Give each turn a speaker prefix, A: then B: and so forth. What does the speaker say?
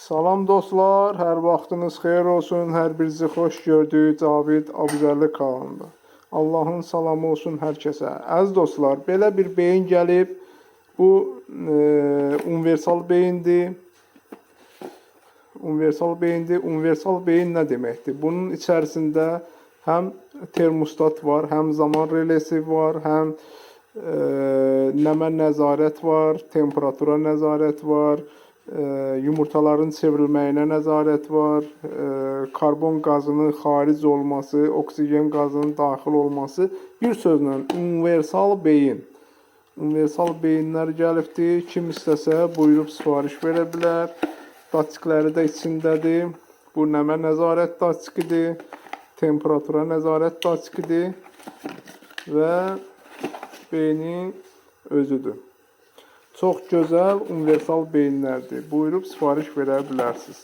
A: Salam dostlar, hər vaxtınız xeyir olsun. Hər birinizi xoş gördük Cavid Abuzərli kanalında. Allahın salamı olsun hər kəsə. Əziz dostlar, belə bir beyin gəlib. Bu universal beyindir. Universal beyindir. Universal beyin nə deməkdir? Bunun içərisində həm termostat var, həm zaman relesi var, həm nəmə nəzarət var, temperatura nəzarət var, yumurtaların çevrilməyinə nəzarət var, karbon qazının xaric olması, oksigen qazının daxil olması, bir sözlə universal beyin. Universal beyinlər gəlibdir. Kim istəsə buyurub sifariş verə bilər. Datçikləri də içindədir. Bu nəmə nəzarət datçikidir. Temperatura nəzarət datçikidir və beynin özüdür. Çox gözəl universal beyinlərdir. Buyurub sifariş verə bilərsiniz.